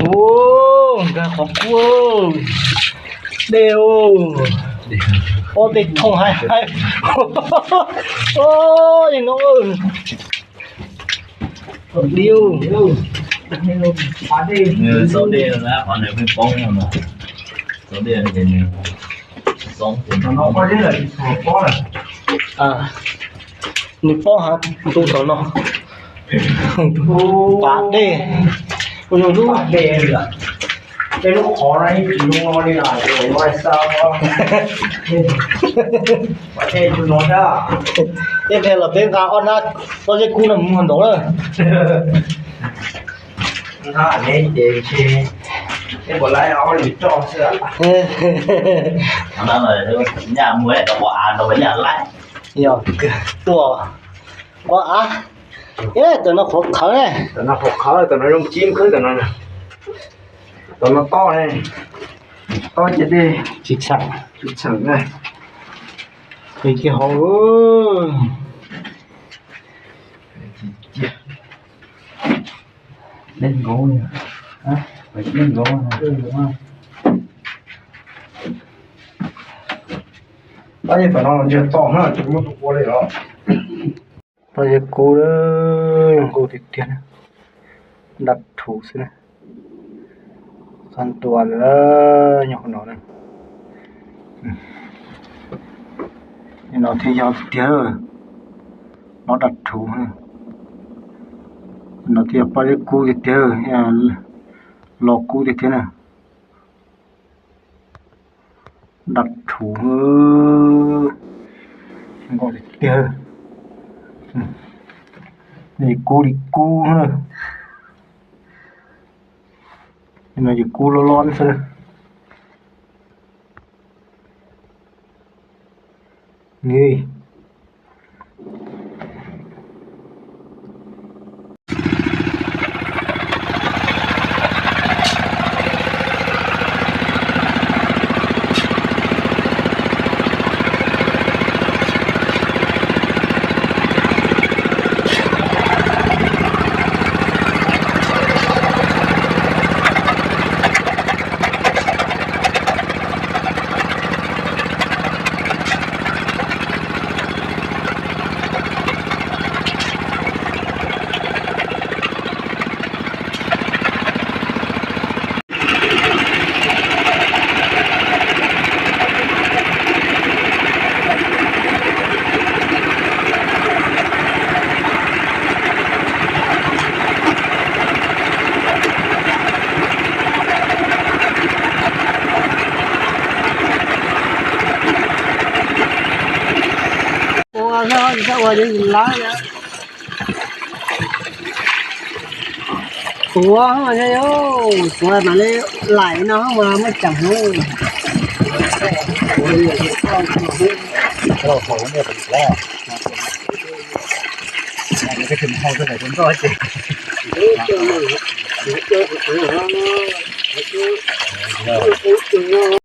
Ua, nkag qhov kub. Dej, ob tej thooj hais hais. Ua, no. Dib. Txhob dej na, qhov nws pheej poob no. Txhob dej ces nws, nws poob heev, ntu tom no. Pas dej, ua yog lub dej, tej lub qhov no yeej tsis zoo no li na, no xa, tej no, tej los peb nqa ob hnab pob zeb kub no mus muag ntaus lawm. Hnab ne ces ntshe peb puas laib ob lwm roj xwb. Nyaj muag rau pom av no mas nyaj laib. Yog tuaj pom av. Tam no qhuav qhawv ne. Tam no qhuav qhawv, tam no zoo cib khwb tam no. Tam no tob ne, tob ces dej tsis tshee, tsis tshee na. Pem kiag hauv. Dej nkaus, dej nkaus. Tab tom no los ntsiag to na, tsis muaj tus ua li los. Pob zeb kub, zoo nkauj tiag tiag, daj rhuv xwb na. Qab ntua lawm, nyob qhov no na. No thiaj yog tiag, no daj rhuv. No thiaj yog pob zeb kub tiag tiag, los kub tiag tiag na. Daj rhuv, zoo nkauj tiag tiag. Yog kub li kub na. No yog kub loj loj xwb. Ua, ua, ua, ua, Tuav, tuav mas li laim no mas muaj ceem heev.